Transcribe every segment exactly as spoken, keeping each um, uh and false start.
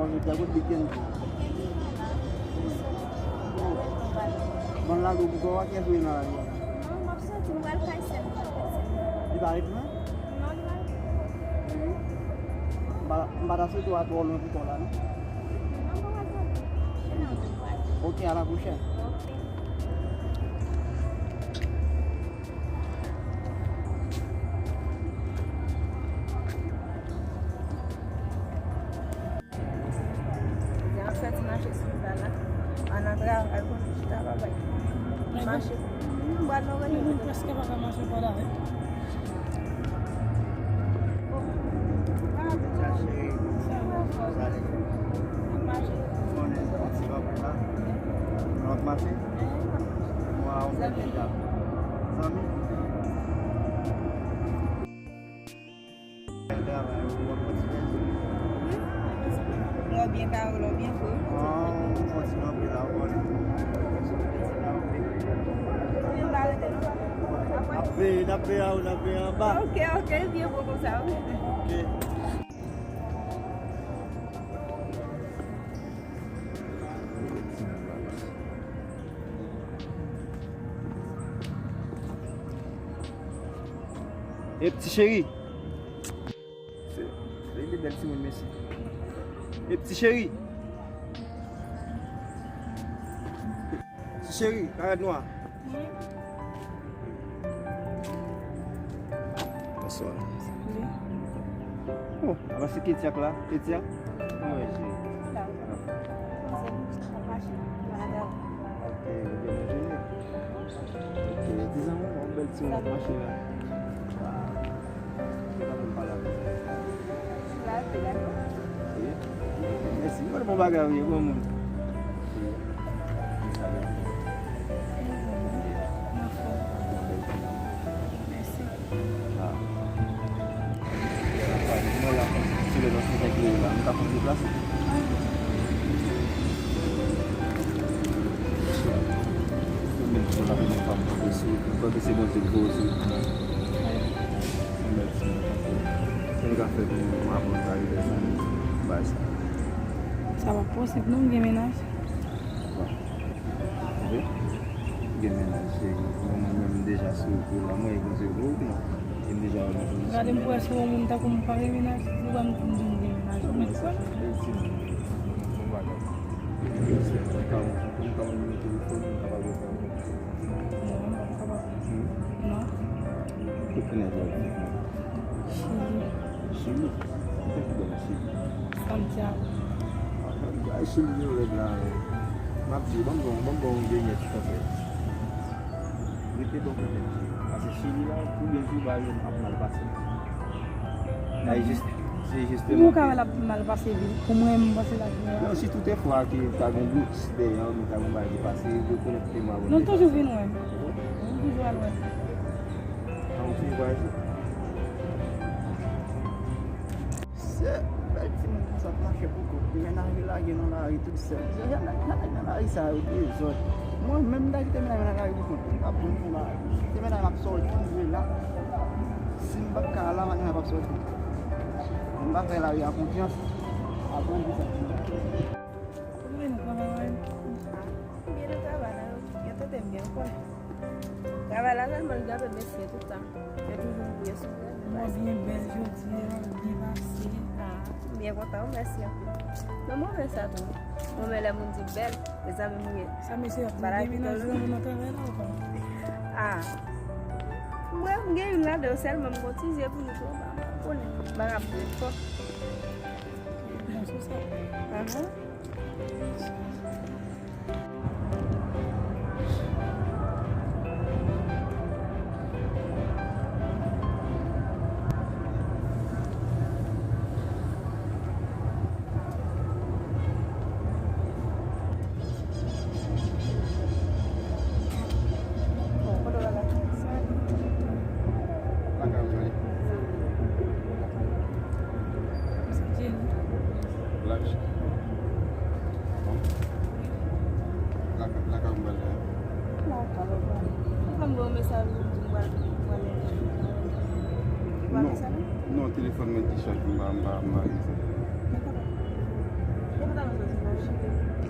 Jodi a kot Big N T? Big N T pa la. Li soti. Bon, lage w pou kò w a, kiyès ou ye nan lari a? Non, m ap soti, m pral kay sè m, m pral kay sè m. Li pa ret lwen? Non, li pa ret lwen. M pa, m pa ta swete w al twò lwen pou kò w la, non? Non, m pa pral twò lwen. Se nan wout m pral. Ok, à la prochaine. Ok. Jodi a m ap fè ti mache sou wout la la. Pa nan travay, konn chita, babay. Mache. M pral nan reyinyon. Mwen prèske pa ka mache pandan, wi. Sa cheri, sa ale. Konnen yon ti kanpe la. Nou ap mache. Mwen a yon bèl chita. Zanmi. Travay, ou ap kontinye? Wi. Lè w byen kare, lè w byen fre. Ah, ou kontinye anpil la, ou konnen. N ap peye, n ap peye a ou, n ap peye anba. Ok, ok, byen bon konsa, wi. Ok. E pti cheri. Se, se de bèl timoun, mesye. E pti cheri. Ti cheri, karèt nwa. Bonswa. Wi. Oh, apa se Ketia k la? Ketia? Kòman w ye, cheri? La. Poze m, ap mache. Mwen la. Ok, ou byen manje, wi. Ok, di zanmi w, yon bèl timoun ap mache la. Wow. Ou pa konn pale avè l. Ou la, se gade w. Wi. Mèsi. Ou bon bagay, wi, bon moun. Wi. Mèsi. Ah. Mwen la, si lè nan fè kèk minit la, m ka fè deplase. Mwen menm, se la premye fwa m kanpe sou, m panse se Bondye k voye w sou wout mwen. Mwen menm, se mwen kanpe. Sa m ka fè pou mwen avanse avèk sa, bay sa. Sa pa posib, non, m gen mennaj. Bon. Wi. Gen mennaj, cheri. Mwen, mwen menm, m deja sou wout la. Mwen, e Bondye voye w, non. E m deja wè mwen. Gade, m kwè se yon moun tankou m pa gen mennaj. Ou wè m, m di m gen mennaj. Ou mèt kwè? Bèl timoun. Bon bagay. M ka, m ka wè nimewo telefòn, m kapab wè sa. Non, m pa kapab. Hmm? Non. Kot mennaj la? Chili. Chili? Ou fè ki bò nan Chili? Santiago. Ay, Chili gen rèd la. M ap di w, ban m bon, ban m bon yon dènyè ti konsèy. Rete bò kote m ye. Paske Chili la, pou byen pou ba yo ap mal pase. Ay, jis, se jistèman. Pou mwen, ka wè l ap mal pase vre. Pou mwen, m panse l ap mal. Non, si toutèfwa ke ta gon blokis dèyè w, ta gon bagay ki pase, rekonèt ke m avè w. Non, toujou vin wè m. M toujou al wè m. An, ou fin vwayaje? Se bèl timoun konsa ap mache pou kont. Mennaj li lage nan lari tout sèl. Se jan nèg, jan nèg nan lari sa yo dezòd. Mwen menm, m ta kite mennaj mwen nan lari pou kont mwen. M p ap janm fè bagay. Se mennaj m ap sòti vre la. Si m p ap ka la, maten m ap sòti. M pa fè lari a konfyans. Aprann di sa. Ou vin kòman, mwen? M byen nan travay la, yo, yo trete m byen, ou konnen. Travay la sèlman, l gape mesye tout tan. Yo toujou vouye sou mwen. Mwen byen bèl jodi a, byen pase. Ah, m byen kontan, wi, mèsi anpil. Men mwen renmen sa tou. Mwen renmen lè moun di m bèl, mezanmi, m ri. Sa mesye ap di, gen mennaj nan travay la ou pa? Ah. Mwen, m gen youn ladan yo sèlman, m gon ti zye pou li tou, m pa konnen. M pa ka pran fò. Bon, se sa. Ahan. Bon, kote w lakay? Lakay ou Joli? Lakay. Lakay ou m pral la. Ou konn voye yon mesaj pou m di m pral, pral. Non, non, telefòn mwen ki chaje, m pa, m pa, m pa gen sa.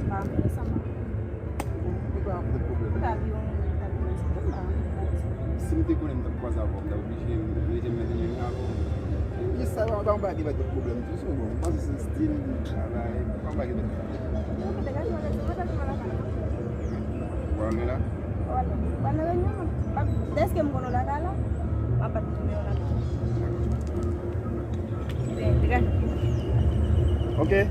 Pa anpil ansanm. Bon, li pa anpil pwoblèm. Ou ta viv yon, ou ta viv yon sitèm, pa anpil ansanm. Si m te konnen m t ap kwaze avè w, m ta oblije rete m mete men m avè w. Epi sa, pa anba ki mete pwoblèm tou, se bon. M panse se stil travay, pa anba ki mete pwoblèm. Ou konnen degaje w, lèzòt, ou ta viv lakay la. Ou ale la? Ou ale. Ou ale reyinyon, m ap, dèske m konnen w lakay la, m ap bat tounen w lakay. Oke.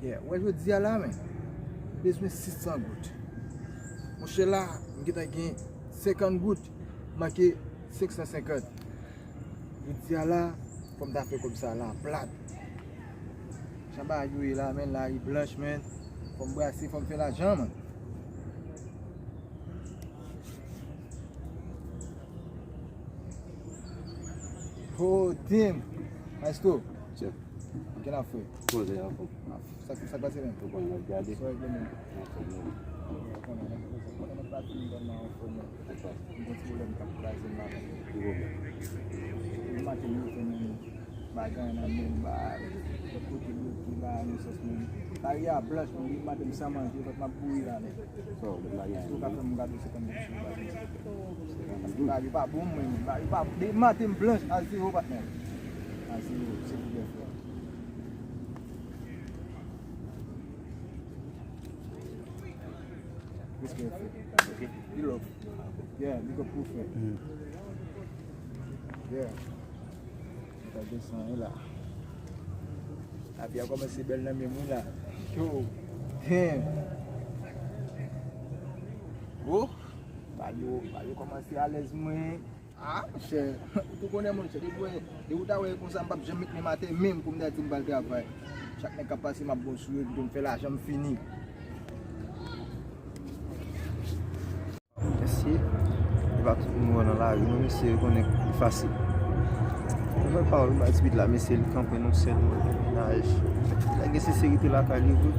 Yeah, wè jodi a la, men, bezwen sis san goud. Monchè, la, m gentan gen senkant goud, manke senk san senkant. Jodi a la, fò m ta fè kòb sa la plat. Jan bagay yo ye la, men, lari blanch, men. Fò m brase, fò m fè lajan, man. Oh, damn! Maestro. Chef. Ki n ap fè? Poze anfòm. Sa, sa k pase, men? Ou konnen n ap gade. Sa w regle, men? Anfòm, wi. Ou konnen, nèg, ou konnen nèg pa fin bon nan anfòm, men. M gen ti pwoblèm k ap kraze m la, men. Ki pwoblèm? Li maten m rete, men, bagay nan men m, ba, kote bloke la, nan sans, men. Lari a blanch, men, li maten m san manje, fòk m ap bouri la, men. Sa w, bagay. Si w ka fè m gade w senkant goud sou bagay. Bagay pa bon, mwen, men. Bagay pa, depi maten m blanch a zewo, patnè. A zewo, silvouplè, frè. Respè, frè. Oke. Big up. Yeah, big up pou frè. Yeah. Mwen ta desann wi la. Lavi a kòmanse bèl nan men mwen la. Yo. Damn. Oh. Bagay yo, bagay yo kòmanse alèz mwen. Ah, monchè. Ou tou konnen, monchè. Depi w wè, depi w ta wè konsa, m p ap janm met men atè menm pou m ta di m pral travay. Chak nèg k ap pase, m ap bon sou yo, kite m fè lajan, m fini. Mesye, e pa tout moun wè nan lari non, mesye, yo konnen li fasil. Mwen bay pawòl, mwen bay ti bit la, mesye, li kanpe non sèlman, li gen mennaj. Nèg gen senserite lakay li vre.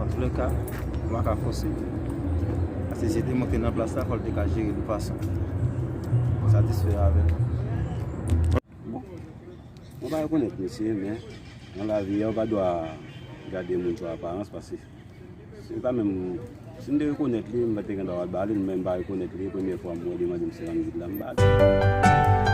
Antoulèka, mwen pa ka fòse. Paske si te mwen te nan plas la, fò l te ka jere l yon fason. Mwen satisfè avè l. Bon, mwen pa rekonèt mesye, men nan lavi a, ou pa dwa gade moun sou aparans, paske si m pa menm, si m te rekonèt li, m pa te gen dwa al ba li, men m pa rekonèt li, premyè fwa m wè li mande m senkant goud la, m ba li.